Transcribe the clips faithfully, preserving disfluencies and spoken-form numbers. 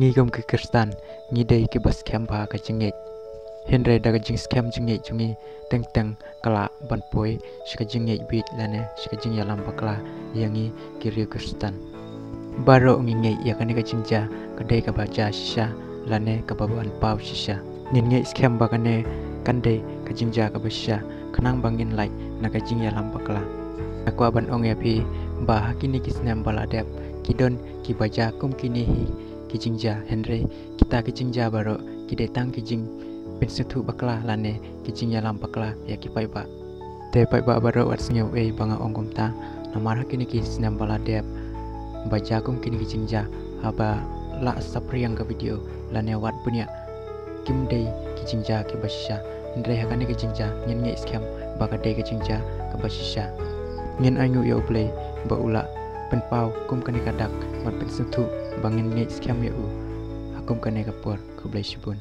Ngi kum ki Khristan, ngi dei kiba skhem bha ka jingngeit. Hynrei da ka jingskhem jingngeit jong ngi, teng teng ka lah ban poi sha ka jingngeit bieit lane sha ka jingïalam bakla ïa ngi ki riew Khristan. Baroh ngi ngeit ïa kane ka jingjia ka dei kaba jia shisha lane kaba ban paw shisha. Ngin ngeit skhem ba kane kan dei ka jingjia kaba shisha khnang ba ngin lait na ka jingïalam bakla. Nga kwah ban ong ïa phi ba ha kine ki snem ba la dep ki don kiba jia kum kine hi ki jingjia, hynrei kita ki jingjia baroh ki dei tang ki jingpynsngewthuh bakla lane ki jingïalam bakla ïa ki paidbah. Te paidbah baroh wat sngew ei ba nga ong kumta, namar ha kine ki snem ba la dep ba jia kum kine ki jingjia, haba la saphriang ka video lane wat bniah, kim dei ki jingjia kiba shisha. Hynrei ha kane ka jingjia ngin ngeit skhem ba ka dei ka jingjia kaba shisha. Ngin ainguh ïa U Blei ba u lah pynpaw kum kane ka dak ban pynsngewthuh ba ngin ngeit skhem ïa u ha kum kane ka por. Khublei shibun.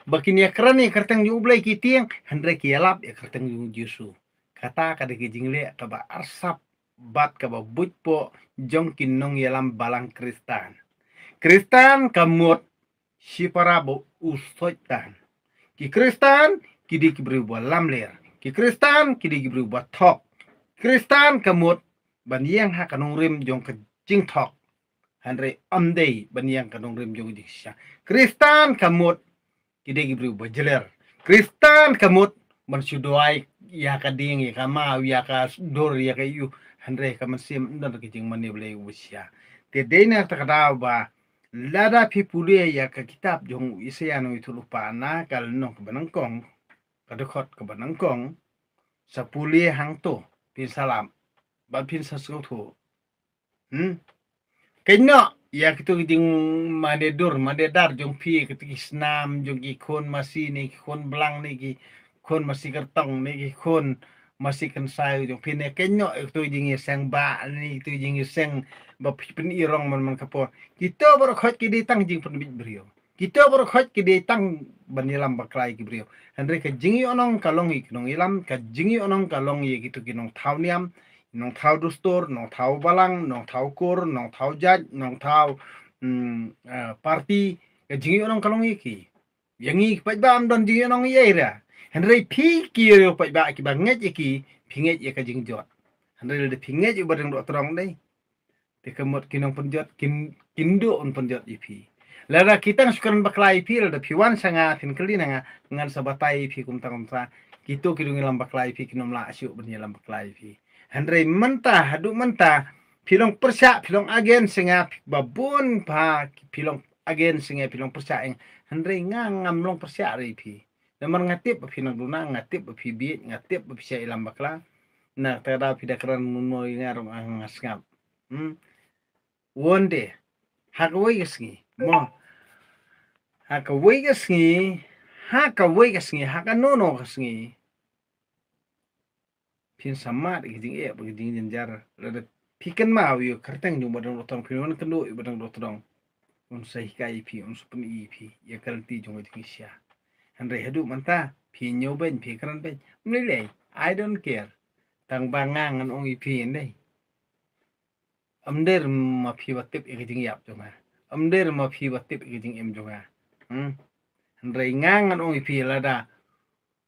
Ba kin ïakren ïa ka kyrteng jong U Blei ki tieng, hynrei ki ïalap ïa ka kyrteng jong U Jisu. Kata ka dei ka jingleh kaba arsap bad kaba buit poh jong ki nongïalam balang Khristan. Khristan ka mut shipara ba u Soitan. Ki Khristan ki dei ki briew ba lamler. Ki Khristan ki dei ki briew ba thok. Khristan ka mut ban ïeng ha ka nongrim jong ka jingthok. Hynrei ym dei ban ïeng ka nongrim jong ka jingshisha. Khristan ka mut ki dei ki briew ba jler. Khristan ka mut ban shu duwai ïa ka dieng, ïa ka maw, ïa ka dur, ïa ka ïu. Hynrei ka mynsiem ym don ka jingmane Blei uba shisha. Te dei na kata ka daw ba lada phi pule ïa ka kitab jong u Isaïah nongïathuhlypa na ka lynnong kaba nyngkong, ka dkhot kaba nyngkong, sa pule hangto, phin sa lap bad phin sa sngewthuh. Hmm. Kynnoh ïa kito ki jingmane dur mane dar jong phi, kito ki snam jong ki khun masi ne ki khun blang ne ki khun masi kyrtong ne ki khun masi kynsai jong phi ne. Kynnoh ïa kito ki jingïaseng ba ne kito ki jingïaseng ba phi pynïarong man man ka por. Kito baroh khoit ki dei tang jingpynbeit briew. Kito baroh khoit ki dei tang ban ïalam bakla ïa ki briew. Hynrei ka jingïohnong ka long ïa ki nongïalam, ka jingïohnong ka long ïa kito ki nongthaw niam, nongthaw dustur, nongthaw balang, nongthaw kur, nongthaw jait, nongthaw, mm, eh, parti, ka jingïohnong ka long ïa ki. Ïa ngi ki paidbah ym don jingïohnong ïa ei ruh. Hynrei phi ki riew paidbah kiba ngeit ïa ki, phi ngeit ïa ka jingjot. Hynrei lada phi ngeit ïa u ba dang doh trong dei. Te ka mut ki nongpynjot kin, kin duh ban pynjot ïa phi. Lada ki tang shu kren bakla ïa phi, lada phi wan sha nga phin kylli na nga, ngan sa batai ïa phi kumta kumta. Kito ki nongïalam bakla ïa phi kin ym lah shuh ban ïalam bakla ïa phi. Hynrei mynta, haduh mynta phi long pyrshah, phi long against sha nga, ba bun ba phi long against sha nga, phi long pyrshah ïa nga. Hynrei nga ngam long pyrshah ruh ïa phi. Namar nga tip ba phi nang duna, nga tip ba phi bieit, nga tip ba phi shah ïalam bakla. Na kata ka daw phi da kren mynno ïa nga ruh nga sngap. Hmm. One day, ha kawei ka sngi, mo. Ha kawei ka sngi, ha kawei ka sngi, ha kano kano ka sngi. Phin sa mad ïa ka jingeh bad ka jingjynjar, lada phi kynmaw ïa ka kyrteng jong u ba dang doh trong, phin wan kynduh ïa u ba dang doh trong. Un sa hikai ïa phi, un sa pyni ïa phi ïa ka lynti jong ka jingshisha. Hynrei haduh mynta phi ñiew beiñ, phi kren beiñ. Ym lei lei, I don't care. Tang ba nga ngan ong ïa phi ïa dei. Ym dei ma phi ba tip ïa ka jingïap jong nga. Ym dei ma phi ba tip ïa ka jingim jong nga. Hmm. Hynrei nga ngan ong ïa phi, lada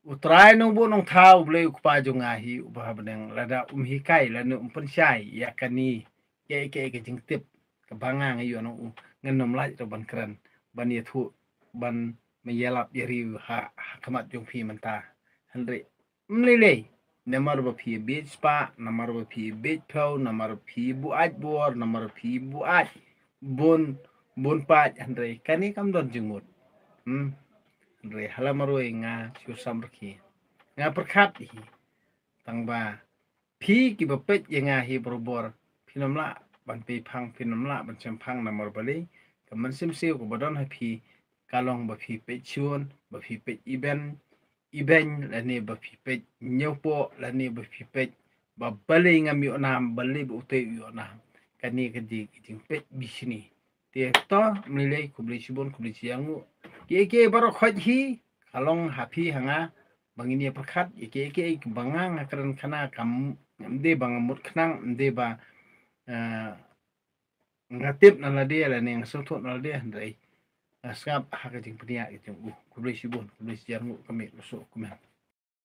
U Trai Nongbuh Nongthaw, U Blei U Kpa jong nga hi uba ha bneng, lada um hikai lane um pynshai ïa kane, ïa ka, ïa ka jingtip kaba nga nga ïoh na u, ngan ym lah ruh ban kren, ban ïathuh, ban ïalap ïa riewha, ha khmat jong phi mynta. Hynrei ym lei lei. Namar ba phi bieit spah, namar ba phi bieit phew, namar ba phi buaid bor, namar ba phi buaid bun, bun paid, hynrei kane kam don jingmut. Hmm. Hynrei hala marwei nga shu sam rkhie. Nga pyrkhat hi. Tang ba phi kiba peit ïa nga hi barabor, phin ym lah ban pei phang, phin ym lah ban shem phang namar balei. Ka mynsiem siew kaba don ha phi ka long ba phi peit shun, ba phi peit iben, iben, lane ba phi peit ñiewpoh, lane ba phi peit ba balei ngam ïoh nam, balei ba utei u ïoh nam. Kane ka dei ka jingpeit bishni. Te to, ym lei lei, khublei shibun, khublei shihajar nguh. Kiei kiei baroh khoit hi ka long ha phi ha nga, ba ngin ïa pyrkhat ïa kiei kiei ba nga nga kren khana, kam, ym dei ba nga mut khnang, ym dei ba, eh, nga tip na lade lane nga sngewthuh na lade, hynrei nga sngap ha ka jingpynïaid ka jong u. Khublei shibun, khublei shihajar nguh ka mih ruh suk kumne.